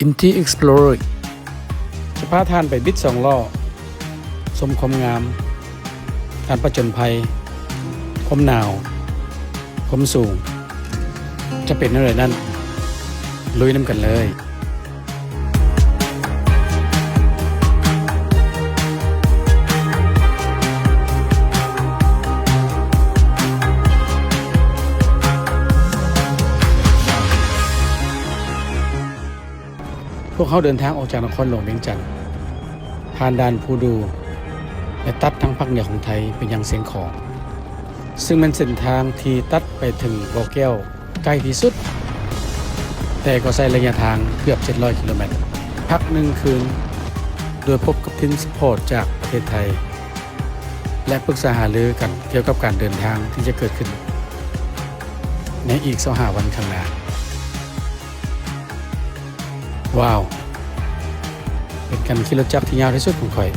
Inti Explorer ຈະພາທ່ານໄປບິດສອງລໍ້, ຊົມຄວາມງາມ, ການປະຈົນໄພ, ຄວາມໜາວ, ຄວາມສູງ, ຈະເປັນແນວໃດນັ້ນ, ລຸຍນຳກັນເລີຍ. ພວກເຮົາເດີນທາງອອກຈາກນະຄອນຫຼວງວຽງຈັນ, ຜ່ານດ່ານພູດູ ແລະ ຕັດທາງພາກເໜືອຂອງໄທໄປຍັງຊຽງຂອງ, ເຊິ່ງແມ່ນເສັ້ນທາງທີ່ຕັດໄປເຖິງບໍ່ແກ້ວໃກ້ທີ່ສຸດ, ແຕ່ກໍໃຊ້ໄລຍະທາງເກືອບເຈັດຮ້ອຍກິໂລແມັດ. ພັກໜຶ່ງຄືນ ໂດຍພົບກັບທີມຊັບພອດຈາກປະເທດໄທ ແລະ ປຶກສາຫາລືກັນກ່ຽວກັບການເດີນທາງທີ່ຈະເກີດຂຶ້ນໃນອີກຊາວຫ້າວັນຂ້າງໜ້າ. ວ້າວ! ເປັນການຂີ່ລົດຈັກທີ່ຍາວທີ່ສຸດຂອງຂ້ອຍ.